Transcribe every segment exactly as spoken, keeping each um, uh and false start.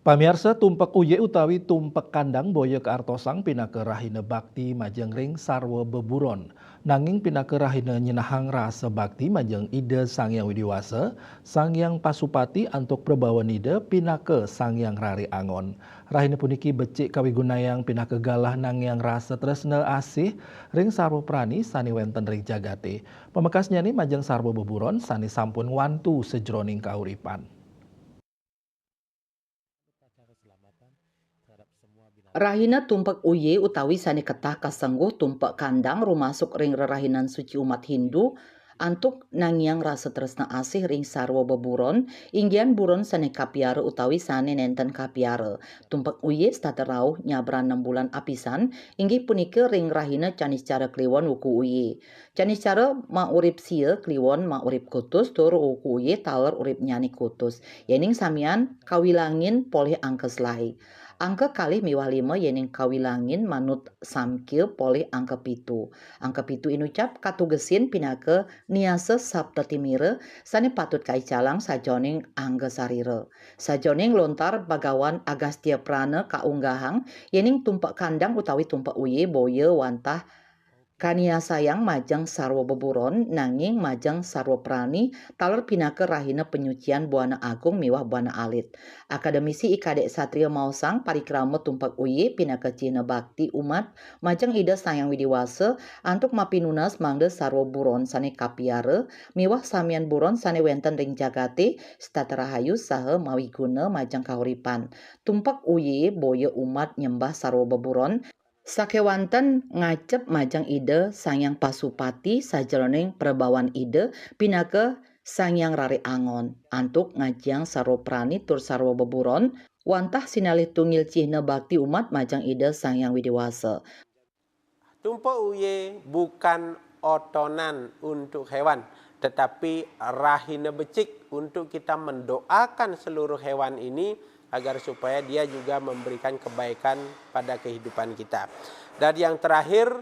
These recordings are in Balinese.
Pamiarsa, tumpek uye utawi tumpek kandang boya kaartosang pinaka rahina bakti majeng ring sarwa beburon. Nanging pinaka rahina nyenahang rasa bakti majeng Ida Sang Hyang Widi Wasa, Sang Hyang Pasupati antuk prabawan Ida pinaka Sang Hyang Rare Angon. Rahina puniki becik kawigunayang pinaka galah nangiang rasa tresna asih ring sarwa prani sane wenten ring jagate. Pamekasnyane majeng sarwa beburon sane sampun wantu sajeroning kauripan. Rahina tumpek uye utawi sane ketah kasengguh tumpek kandang rumasuk ring rerahinan suci umat Hindu, antuk nangiang rasa tresna asih ring sarwa beburon, inggihan buron sane kapiara utawi sane nenten kapiara. Tumpek uye setata rauh nyabran nem bulan apisan, inggih punika ring rahina Caniscara kliwon wuku uye. Caniscara maurip sia kliwon maurip kutus tur wuku uye taler uripnyane kutus. Yening samian kawilangin polih angka selai. Angka kalih miwah lima yening kawilangin manut Samkhya polih angka pitu. Angka pitu inucap katugesin pinaka niasa saptatimira sane patut kaicalang sajoning angga sarira. Sajoning lontar Bagawan Agastya Prana kaunggahang yening tumpek kandang utawi tumpek uye boya wantah kaniasayang majeng sarwa beburon, nanging majeng sarwa prani, taler pinaka rahina panyucian buana agung miwah buana alit. Akademisi I Kadek Satria maosang parikrama tumpek uye pinaka cihna bakti umat majeng Ida Sang Hyang Widi Wasa antuk mapinunas mangda sarwa buron sane kapiara miwah samian buron sane wenten ring jagate setata rahayu saha mawiguna majeng kauripan. Tumpek uye boya umat nyembah sarwa beburon, sakewanten ngacep majeng Ida Sang Hyang Pasupati sajeroning prabawan Ida pinaka Sang Hyang Rare Angon, antuk ngajiang sarwa prani tur sarwa beburon, wantah sinalih tunggil cihna bakti umat majeng Ida Sang Hyang Widi Wasa. Tumpek uye bukan otonan untuk hewan, tetapi rahina becik untuk kita mendoakan seluruh hewan ini agar supaya dia juga memberikan kebaikan pada kehidupan kita. Dan yang terakhir,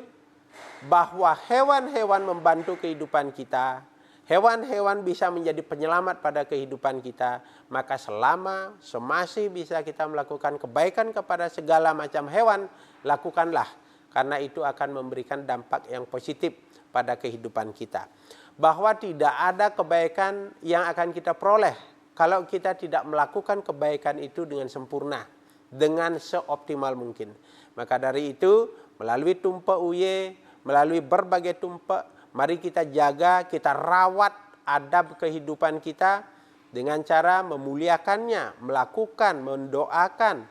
bahwa hewan-hewan membantu kehidupan kita, hewan-hewan bisa menjadi penyelamat pada kehidupan kita, maka selama semasih bisa kita melakukan kebaikan kepada segala macam hewan, lakukanlah, karena itu akan memberikan dampak yang positif pada kehidupan kita. Bahwa tidak ada kebaikan yang akan kita peroleh kalau kita tidak melakukan kebaikan itu dengan sempurna, dengan seoptimal mungkin. Maka dari itu, melalui tumpek uye, melalui berbagai tumpek, mari kita jaga, kita rawat adab kehidupan kita dengan cara memuliakannya, melakukan, mendoakan,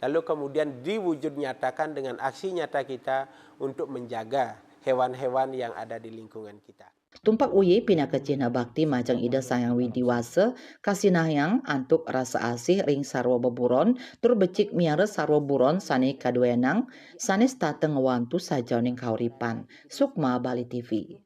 lalu kemudian diwujud nyatakan dengan aksi nyata kita untuk menjaga hewan-hewan yang ada di lingkungan kita. Tumpek uye pinaka cihna bakti majeng Ida Sang Hyang Widi Wasa, kasinahang antuk rasa asih ring sarwa beburon, tur becik miara sarwa buron sane kaduenang, sane setata ngwantu sajeroning kauripan. Sukma Bali T V.